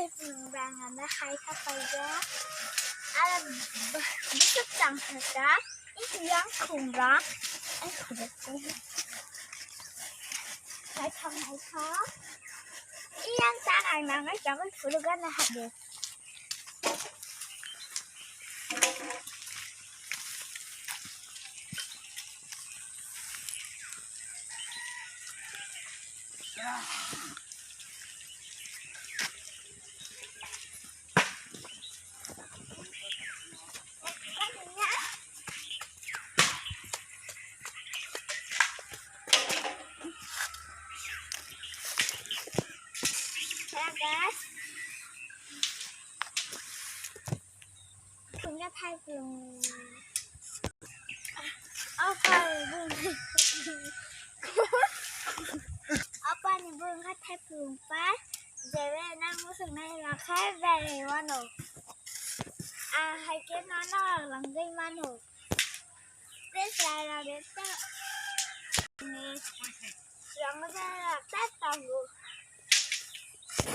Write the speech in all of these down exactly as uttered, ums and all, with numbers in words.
Bangana hai kha paijak. Ala bwswk chang kha ka. Yang khum ba. Ai khum ba. Hai kha hai kha. Yang ta ang nang ai chang phuru gana hade. Hello guys. Khumya thai khum. Apa ni bung. Apa ni bung kha thai khum pa. Jebe nang musuk nai ma khai bai wano. A hai ke na na lang dei mano. Te sai ra de ta. Ni. Yang da ta ta lu.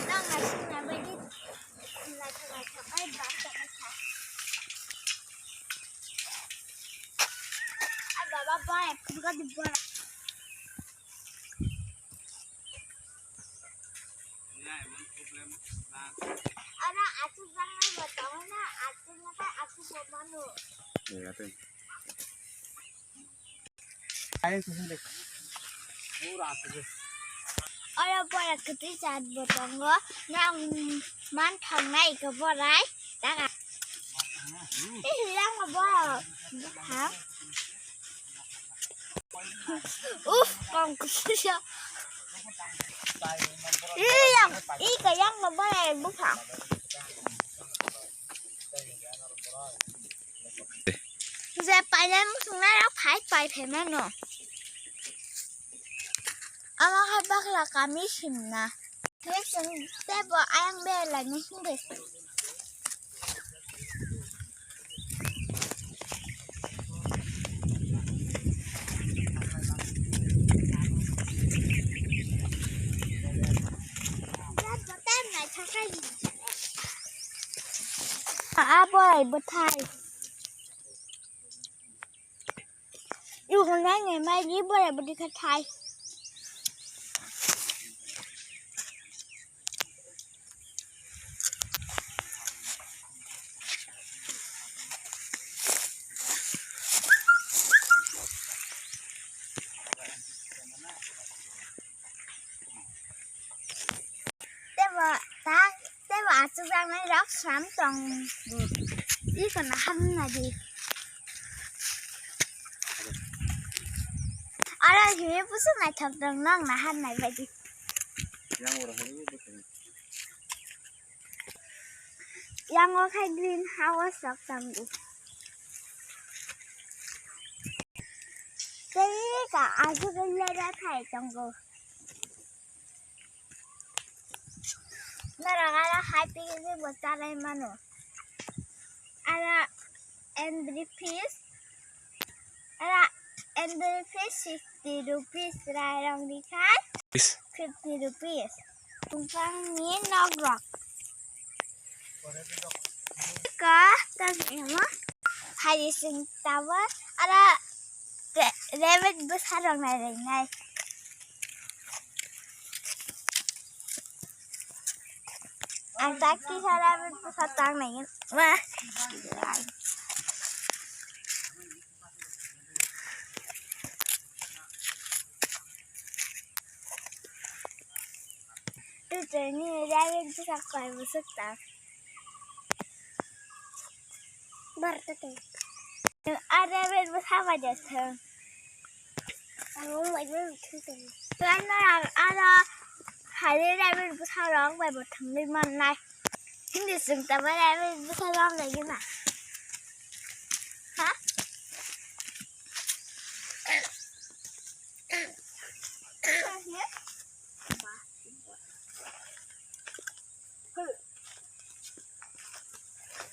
Nang ngai sing na bai di. Ngai ta ngai ta ai ba ta ngai ta. Ai baba bai purga di bai. Ana atu bang na ba ta na atu na ka atu bo manu. Iya, teh. Ayo, susun deh. Ora, susun. Oro bora kwtwi chat bo tongo. Nang man thangnai khe borai. Daga. Ih, yang bo. Buphang. Uf, kong kusuya. Ih, yang. Ih, ka yang bo borai buphang. Je painani muchungnai rok phai pai phaimano. Omo khe bakla kami simna. Tei chwng teibo ayang berlaini hwnwi. A borai bwthai. Yugo nai nai mai di borai bwthai kha thai. Tebo ta, tebo achukjaknai rok slam tongo. Iko na hamna di. Aro hini busu naithok tong nang na hamnai baidi. Yang oro hini busu. Yang o khai green house rok tongo. Tei ka achu ke lera thai tongo. Norok aro hai pigni bo chanai mano. Aro entry fees, aro entry fees sixty rupees rai rong di khai. Fifty rupees. Tungkang ni nok rok. Ka, ka emo. Hari sing tawa, aro rabbit bwsa rok nai ringnai. Ang tak kisa rabbit bwsa tang nai ma. Tucheni rabbit bwsa koi bwswk ta. Bar ta te. A rabbit bwsa bai de thwng. Ang bai de thwng. Tuan na ang ara hari rabbit bwsa rok bai bo thwngwi mannai. Hindi sung ta bai rabbit bwsa rok bai gina. Ha?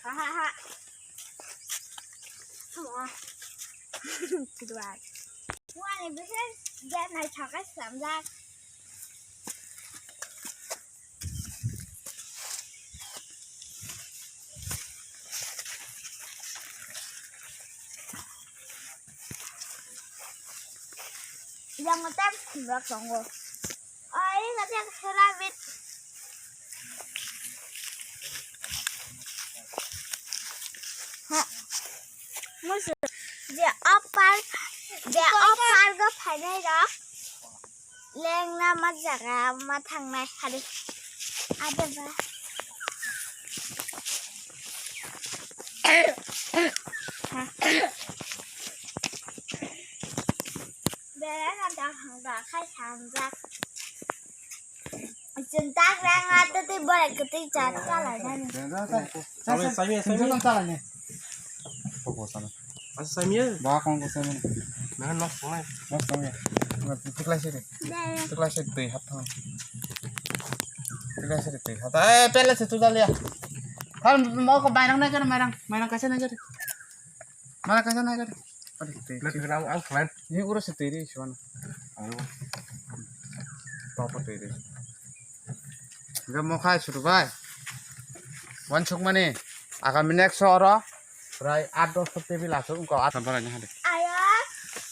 Ha ha ha. Kedua. Wah, ini bisa dia naik cakas samjak. Ngotai khumra tongo. Ai, ngotai khera bit. Ha. Musu. Je opar, je opar go phainai rok. Lengna ma jaga ma thangnai hari. Ada ba. Bera na da hang da khai sangjak. Chwng tak rang a tei tei borai kwtwi cha chalai nani. Samya, samya, samya. Chwng chalai ni. Kok bo samya. Asa samya. Ba kong ko samya. Nang nok sangnai. Nok samya. Tiklai siri. Tiklai siri twi hap thang. Tiklai siri twi hap. Eh, pele se tu jaliya. Har mo ko bairang na jare mairang. Mairang kaisa na jare. Mairang kaisa na jare. Ade twi. Nak kenal ang klan. Ni uro se twi ri suan. Ayo. Papa twi ri. Ga mo khai suru bai. Wan suk mani. Agami next oro. Prai aat dos table asuk wngkha, aat. Sabar aja hade. Ayo,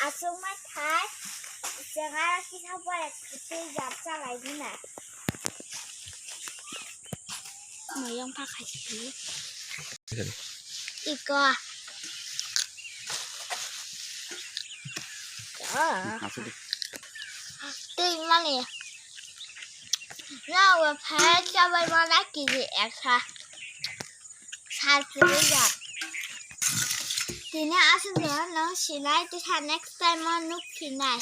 asuk ma thai, jenga kisa boya kiti jab chalai dina. Mayong pa khai sidi. Iko. Ah. Asuk di. Tei mani. Na wa phai chabai mana kiji ekha. Sal puri jak. Tini aswk no sinai tisa next time o nuk sinai.